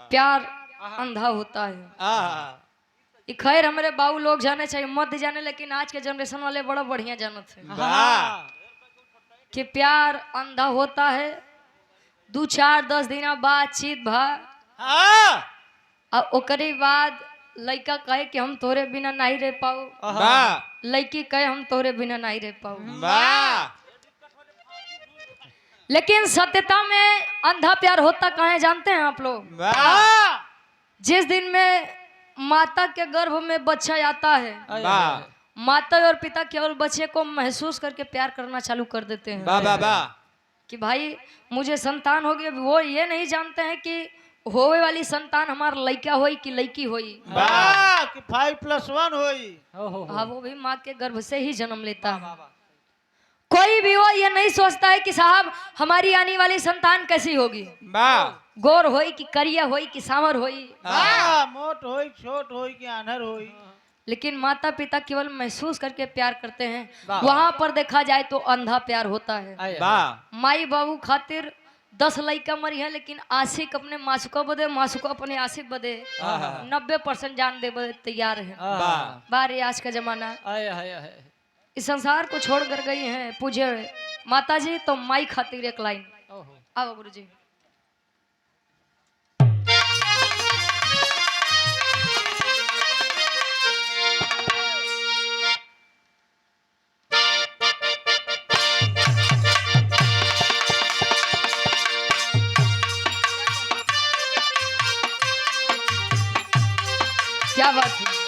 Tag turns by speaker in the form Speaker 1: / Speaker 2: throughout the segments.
Speaker 1: प्यार अंधा होता है। ई खैर हमारे बाबू लोग जाने चाहिए मत जाने, लेकिन आज के जनरेशन वाले बड़ा बढ़िया जानत है कि प्यार अंधा होता है। 2 4 10 दिन बातचीत भा आ ओकरे बाद लड़का कहे कि हम तोरे बिना नहीं रह पाऊ, लड़की कहे हम तोरे बिना नहीं रह पाऊ। लेकिन सत्यता में अंधा प्यार होता कहाँ है, जानते हैं आप लोग? जिस दिन में माता के गर्भ में बच्चा आता है, माता और पिता केवल बच्चे को महसूस करके प्यार करना चालू कर देते हैं कि भाई, मुझे संतान होगी। अब वो ये नहीं जानते हैं कि होवे वाली संतान हमार लड़का होई कि लड़की होई।
Speaker 2: कि 5+1 होई।
Speaker 1: हाँ, वो भी माँ के गर्भ से ही जन्म लेता है। कोई भी हो, ये नहीं सोचता है कि साहब, हमारी आने वाली संतान कैसी होगी, गोर होई कि करिया होई कि सांवर होई।
Speaker 2: मोट होई, छोट होई कि आन्हर होई।
Speaker 1: लेकिन माता पिता केवल महसूस करके प्यार करते हैं। वहां पर देखा जाए तो अंधा प्यार होता है। माई बाबू खातिर 10 लड़का मरी है, लेकिन आशिक अपने मासूका बदे, मासूका अपने आशिक बदे 90% जान दे बदे तैयार है। बारे आज का जमाना इस संसार को छोड़ कर गई हैं पूजे माता जी, तो माई खातिर एक लाइन आओ गुरु जी। क्या बात है!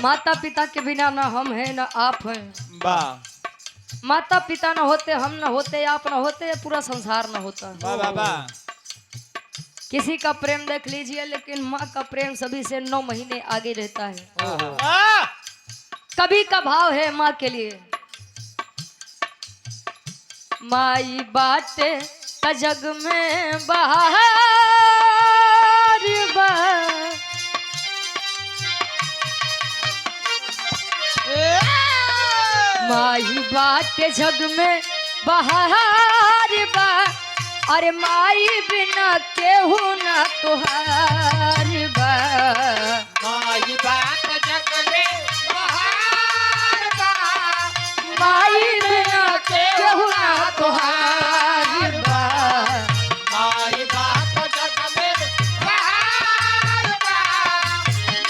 Speaker 1: माता पिता के बिना ना हम हैं, ना आप हैं। माता पिता न होते, हम न होते, आप न होते, पूरा संसार न होता। किसी का प्रेम देख लीजिए, लेकिन माँ का प्रेम सभी से 9 महीने आगे रहता है। कवि का भाव है माँ के लिए, माई बाटे त जग में बहार बा। माई बाटे जग में बहार बा, अरे माई बिना केहू ना तोहार बा।
Speaker 3: माई बात जग में बहार बा।
Speaker 1: माई बिना केहू ना तोहार बा।
Speaker 3: माई बात जग में बहार बा,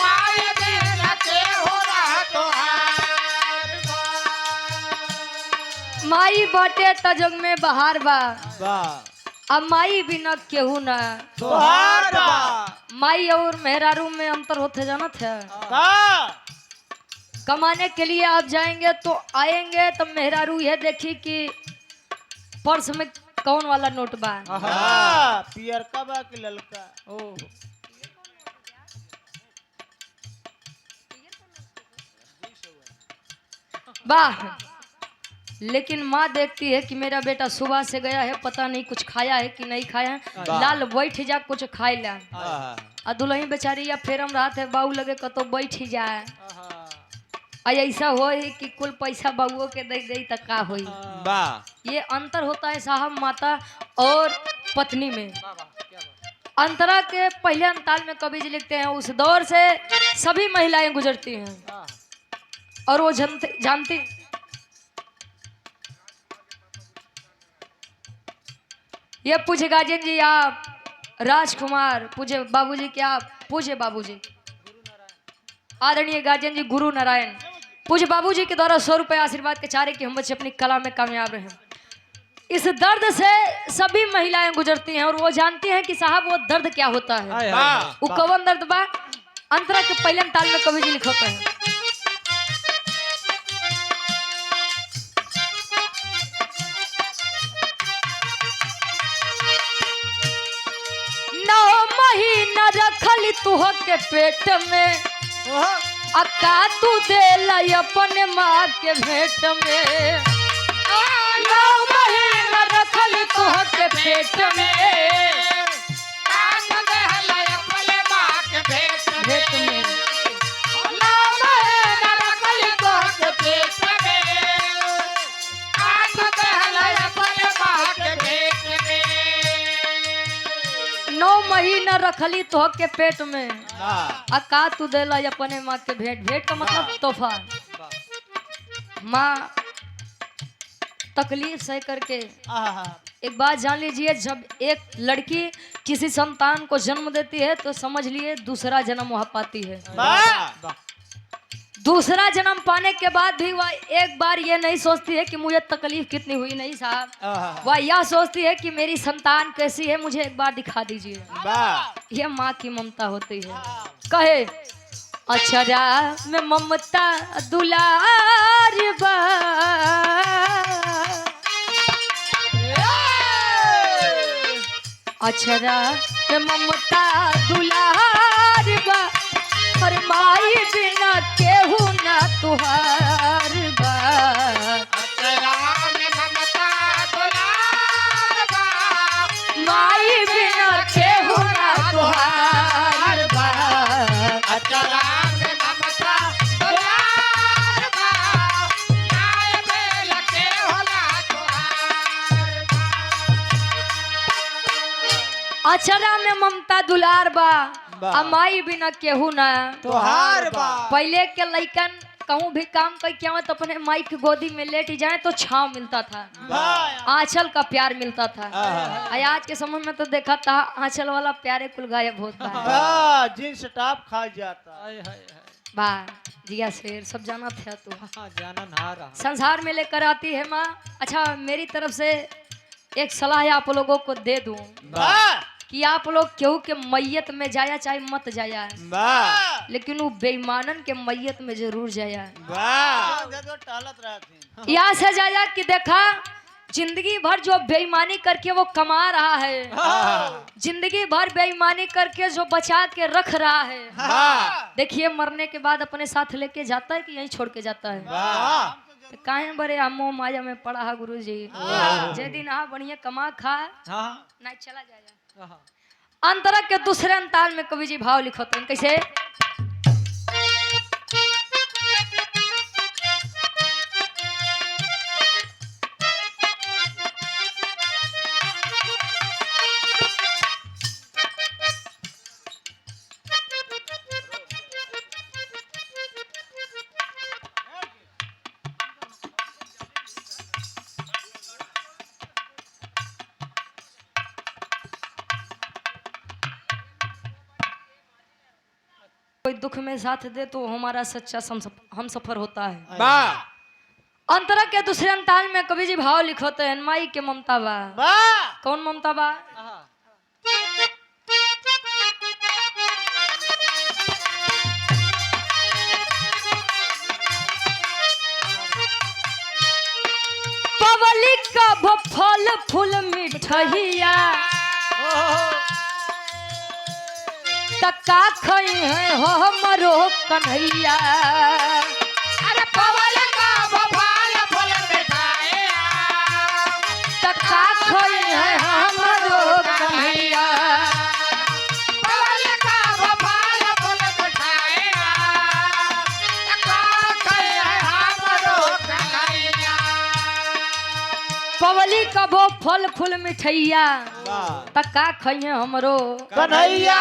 Speaker 3: माई बिना केहू ना तोहार बा।
Speaker 1: माई बाटे त जग में बहार बा, अब माई बिना केहू ना
Speaker 2: तोहार बा।
Speaker 1: माई और मेहरारू में अंतर होते, जानत है?
Speaker 2: का?
Speaker 1: कमाने के लिए आप जाएंगे तो आएंगे तो मेहरारू यह देखी कि पर्स में कौन वाला नोट बा।
Speaker 2: हाँ, पियरका बा कि ललका?
Speaker 1: वाह! लेकिन माँ देखती है कि मेरा बेटा सुबह से गया है, पता नहीं कुछ खाया है कि नहीं खाया है, लाल बैठ जा, कुछ खाए ला। आ दुल्हन बेचारी या फिर हम रात है बाऊ लगे कतो बैठ ही जाए, आ ऐसा हो कि कुल पैसा बाबुओ के दे दे त का होई? ये अंतर होता है साहब, माता और पत्नी में। अंतरा के पहले अंताल में कवि जी लिखते हैं, उस दौर से सभी महिलाएं गुजरती हैं और वो जानती। ये पूछे गार्जियन जी आप, राजकुमार पूजे बाबूजी के आप, पूजे बाबूजी, आदरणीय गार्जियन जी गुरु नारायण पूज्य बाबूजी के द्वारा 100 रुपए आशीर्वाद के चारे कि हम बच्चे अपनी कला में कामयाब रहे। इस दर्द से सभी महिलाएं गुजरती हैं और वो जानती हैं कि साहब, वो दर्द क्या होता है। वो कवन दर्द बा? अंतरा के पहले ताल में कवि जी लिखते हैं, 9 महीना रखल तुह के पेट में, अक्का तू देला अपन माँ के भेंट में। 9 महीना रखल तुह के पेट पेट में, भेंट में। 9 महीना रखली तो के पेट में, आ का तू देला अपने माँ के भेंट? भेंट का मतलब तोहफा। माँ तकलीफ सह करके,
Speaker 2: आहा।
Speaker 1: एक बात जान लीजिए, जब एक लड़की किसी संतान को जन्म देती है तो समझ लिए दूसरा जन्म वह पाती है।
Speaker 2: वाह।
Speaker 1: दूसरा जन्म पाने के बाद भी वह एक बार ये नहीं सोचती है कि मुझे तकलीफ कितनी हुई। नहीं साहब, वह यह सोचती है कि मेरी संतान कैसी है, मुझे एक बार दिखा दीजिए। यह माँ की ममता होती है। कहे अचरा में ममता दुलार बा, अचरा में ममता दुलार बा, पर माई बिना केहू ना तुहार बा। माई बिना केहू ना तुहार बा। अचरा में ममता दुलार बा, आ माई बिना केहू ना
Speaker 3: तोहार बा।
Speaker 1: पहले के लइकन कहूँ भी काम कर के आवे तो अपने माई की गोदी में लेट जाए तो छाँव मिलता था, आंचल का प्यार मिलता था। आ आज के समय में तो देखा था आंचल वाला प्यारे कुल गायब होता है।
Speaker 2: वाह, जींस टॉप खा जाता।
Speaker 1: वाह जिया शेर सब जाना था तो
Speaker 3: जाना नहा रहा।
Speaker 1: संसार में लेकर आती है माँ। अच्छा, मेरी तरफ से एक सलाह आप लोगों को दे दूं
Speaker 2: वाह।
Speaker 1: कि आप लोग केहू के मैयत में जाया चाहे मत जाया, लेकिन वो बेईमानन के मैयत में जरूर जाया।
Speaker 2: जगह टहलत रहती।
Speaker 1: यहाँ से जाया कि देखा जिंदगी भर जो बेईमानी करके वो कमा रहा है, जिंदगी भर बेईमानी करके जो बचा के रख रहा है, देखिए मरने के बाद अपने साथ लेके जाता है कि यहीं छोड़ के जाता है? तो काहे बरे हम मोह माया में पड़ा है गुरु जी। जे दिन आ बढ़िया कमा खा ना चला जाया। अंतरा के दूसरे अंताल में कवि जी भाव लिखते हैं कैसे? कोई दुख में साथ दे तो हमारा सच्चा हम सफर होता है। अंतरा के दूसरे अंताल में कवि जी भाव लिखते हैं माई के ममता बा।
Speaker 2: वाह।
Speaker 1: कौन ममता बा? पवली का फल फूल मिठैया तका खई है हो हमरो कन्हैया।
Speaker 3: अरे पवल का भोपाल फल मिठाइया,
Speaker 1: तका खई है हमरो कन्हैया।
Speaker 3: पवल का भोपाल फल मिठाइया, तका खाए है हमरो कन्हैया।
Speaker 1: पवली का वो फल फूल मिठैया तका खई है हमरो
Speaker 2: कन्हैया।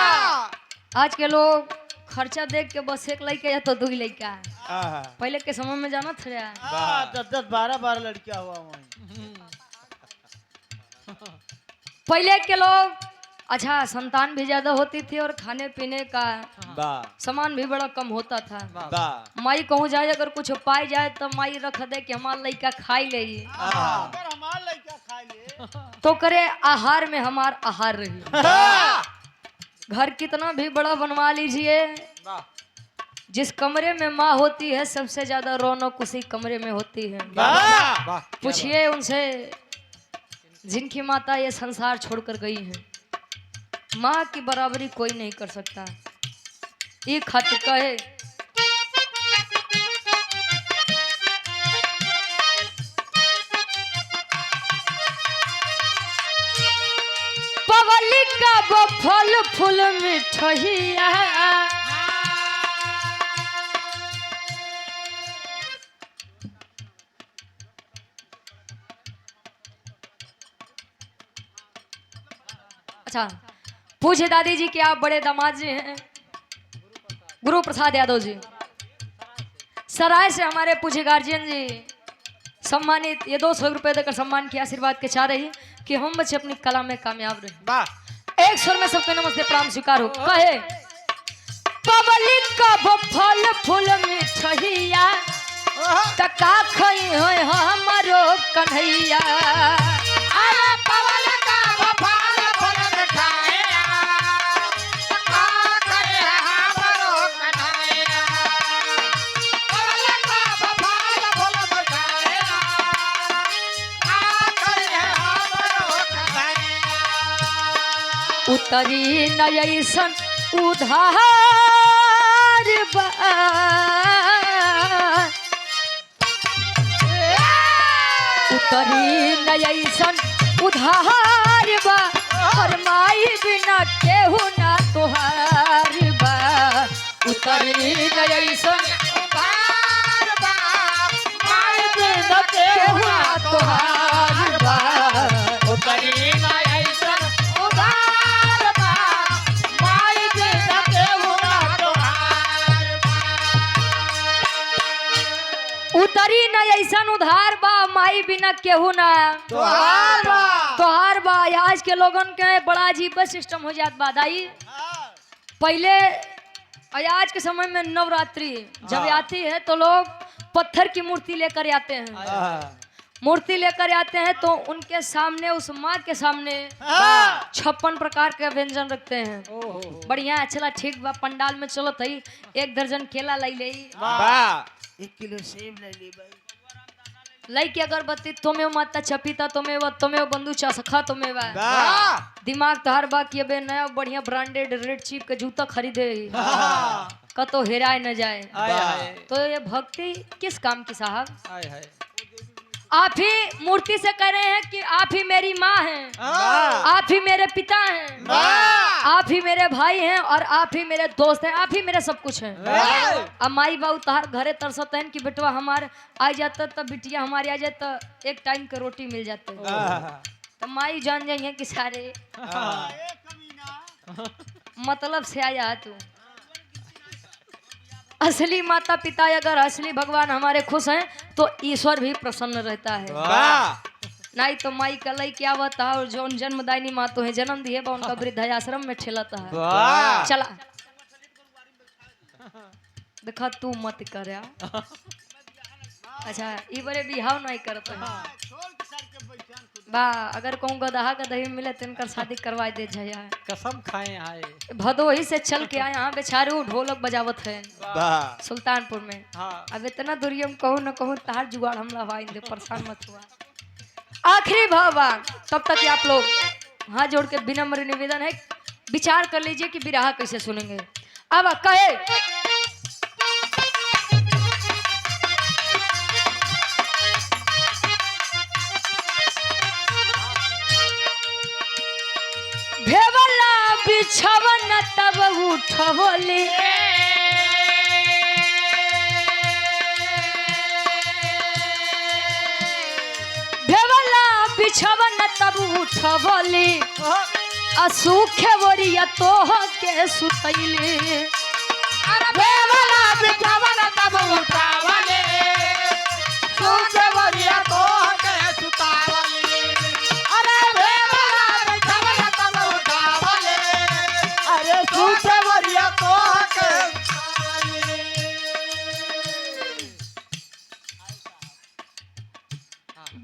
Speaker 1: आज के लोग खर्चा देख के बस एक लड़का या तो दो लड़का। पहले के समय में जाना था।
Speaker 2: 10-10 12-12 लड़कियां हुआ वहीं।
Speaker 1: पहले के लोग अच्छा संतान भी ज्यादा होती थी और खाने पीने का सामान भी बड़ा कम होता था। माई कहूँ जाए अगर कुछ पाई जाए तो माई रख दे कि हमार लड़का खाई ले,
Speaker 2: अगर हमार लड़का खा ले
Speaker 1: तो करे आहार में हमार आहार रही। घर कितना भी बड़ा बनवा लीजिए, जिस कमरे में माँ होती है सबसे ज्यादा रौनक उसी कमरे में होती है। पूछिए उनसे जिनकी माता ये संसार छोड़कर गई है। माँ की बराबरी कोई नहीं कर सकता। ये खत कहे पवली कब फल फूल मिठहिया। अच्छा, पूछे दादी जी कि आप बड़े दामाद जी हैं, गुरु प्रसाद यादव जी सराय से हमारे पूछे गार्जियन जी सम्मानित, ये 200 रुपए देकर सम्मान किया, आशीर्वाद के चाह रही कि हम बच्चे अपनी कला में कामयाब रहे।
Speaker 2: वाह।
Speaker 1: एक स्वर में सबके नमस्ते प्रणाम स्वीकार हो। कहे पवली कब फल फूल मिठहिया, तका खई है हमारो कन्हैया।
Speaker 3: अरे पवल का फल फूल मिठाइया, का करे हमरो कन्हैया। पवल का फल फूल मिठाइया, का करे हमरो कन्हैया।
Speaker 1: उतरी नयसन उधार बा, उतरी नयसन उधार बा, और माई बिना केहू ना तोहार बा। उतरी नयसन
Speaker 3: उधार बा, माई
Speaker 2: बिना
Speaker 1: केहू ना तोहार बा।
Speaker 3: उतरी ना ऐसन उधार बा, माई बिना केहू ना तोहार बा।
Speaker 1: उतरी न ऐसन उधार बा, माई बिना केहू ना
Speaker 2: तोहार बा।
Speaker 1: तोहार बा। आज के लोगन के बड़ा अजीब सिस्टम हो जात बा दाई। पहले आज के समय में नवरात्रि जब आती है तो लोग पत्थर की मूर्ति लेकर आते हैं। मूर्ति लेकर आते हैं तो उनके सामने, उस माँ के सामने 56 प्रकार के व्यंजन रखते हैं। बढ़िया अच्छा ठीक बा, पंडाल में चलत है, 1 दर्जन केला लाई ले,
Speaker 2: 1 किलो सेब ले ली भाई।
Speaker 1: लाई के अगरबत्ती तोमेव माता चपिता तोमेव तोमेव बंधु चा सखा तोमेव। दिमाग तोहार बा कि अबे नया बढ़िया ब्रांडेड रेड चीफ के जूता खरीदे, कतो हेराए न जाए। तो ये भक्ति किस काम की साहब? आप ही मूर्ति से कह रहे हैं कि आप ही मेरी माँ हैं, आप ही मेरे पिता हैं, आप ही मेरे भाई हैं और आप ही मेरे दोस्त हैं, आप ही मेरे सब कुछ हैं। अब माई बाबू तहार घरे तरसत हैं कि बेटवा हमारे आ जाता तब बिटिया हमारी आ जाए तो एक टाइम के रोटी मिल जाते। तो माई जान जाइए कि सारे मतलब से आया तू। असली माता पिता अगर असली भगवान हमारे खुश हैं तो ईश्वर भी प्रसन्न रहता है। नहीं तो माई का लई क्या बता, और जो जन्मदायिनी माँ तो है जन्म दिए बा उनका वृद्धाश्रम में ठेलता है। चला देखा तू मत कर। अच्छा ई बरे बिहाव नहीं करत है बा, अगर कहूँ गदहा गदही मिले तो इनकर शादी करवा दे जाया।
Speaker 4: कसम खाए आए
Speaker 1: भदोही से चल के आए यहाँ बेचारू ढोलक बजावत है सुल्तानपुर में। अब इतना दूरी हम कहूँ न कहूँ तार जुगाड़ हम लवा दे, परेशान मत हुआ। आखिरी भाव, तब तक आप लोग हाथ जोड़ के विनम्र निवेदन है, विचार कर लीजिए कि बिरहा कैसे सुनेंगे। अब कहे भेवला बिछवन तब उठवली, भेवला बिछवन तब उठवली, असूखे वरिया तोह के सुतैली।
Speaker 3: अरे भेवला बिछवन तब उठावले, सूखे वरिया तोह के सुतावले। अरे भेवला बिछवन तब उठावले,
Speaker 2: अरे सूखे वरिया तोह के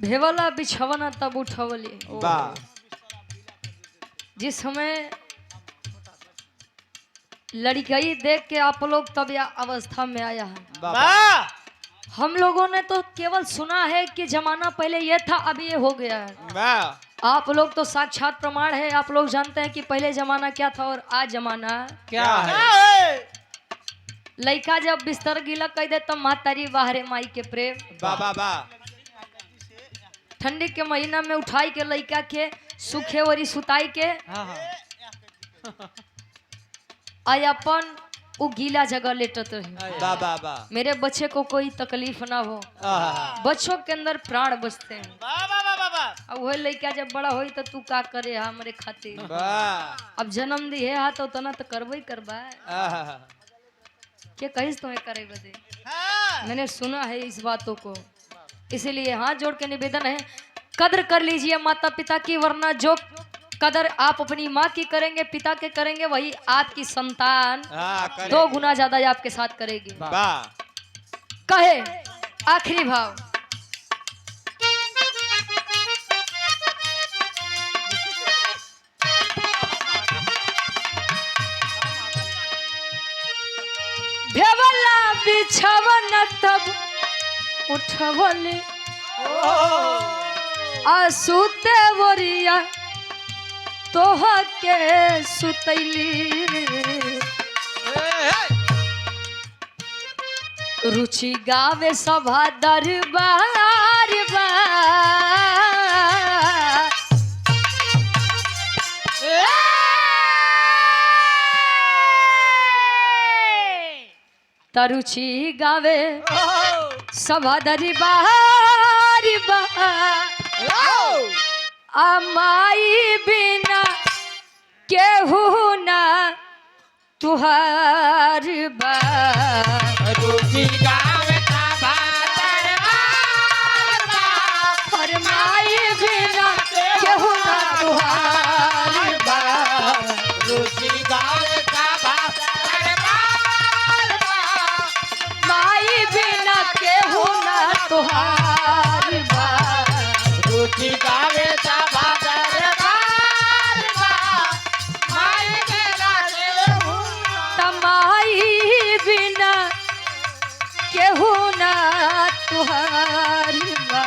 Speaker 1: भेवला बिछवन तब उठवली। जिस समय लड़कई देख के आप लोग तब यह अवस्था में आया है। हम लोगों ने तो केवल सुना है कि जमाना पहले ये था, अब ये हो गया है। आप लोग तो साक्षात प्रमाण है, आप लोग जानते हैं कि पहले जमाना क्या था और आज जमाना
Speaker 4: क्या है।
Speaker 1: लड़का जब बिस्तर गीला कह दे तब मातारी बाहरे माई के प्रेम। ठंडी के महीना में उठाई के लड़का के सूखे वरी सुताई के
Speaker 4: हाँ हाँ
Speaker 1: आई अपन वो गीला जगह लेटत रही।
Speaker 2: बा बा बा।
Speaker 1: मेरे बच्चे को कोई तकलीफ ना हो।
Speaker 2: आहा।
Speaker 1: बच्चों के अंदर प्राण बसते हैं।
Speaker 3: वाह वाह वाह वाह।
Speaker 1: अब वही लड़का जब बड़ा होई तो तू का करे हमरे खातिर?
Speaker 2: बा।
Speaker 1: अब जन्म दी है तो उतना तो करबे ही करबा।
Speaker 2: आहा।
Speaker 1: के कहिस तुम्हें करे बदे?
Speaker 3: हाँ।
Speaker 1: मैंने सुना है इस बातों को, इसीलिए हाथ जोड़ के निवेदन है, कदर कर लीजिए माता पिता की, वरना जो कदर आप अपनी माँ की करेंगे, पिता के करेंगे, वही आपकी संतान
Speaker 2: हाँ करे।
Speaker 1: 2 गुना ज्यादा आपके साथ करेगी।
Speaker 2: बा।
Speaker 1: कहे आखिरी भाव। भेवला बिछवन तब उठवले आ सुते वरिया तोह के सुतैली। रुचि गावे सभा दरबार बा। तरुचि गावे सभा दरबार बा। अमाई बिना केहू ना तुहार बा।
Speaker 3: रुचि गावे सभा दरबार बा।
Speaker 1: और माई बिना केहू ना तुहार बा।
Speaker 3: रुचि गावे सभा दरबार बा।
Speaker 1: माई बिना केहू ना तुहार बा।
Speaker 3: रुचि गावे सभा दरबार बा। माई बिना केहू ना।
Speaker 1: तमाई बिना केहू ना तुहार बा।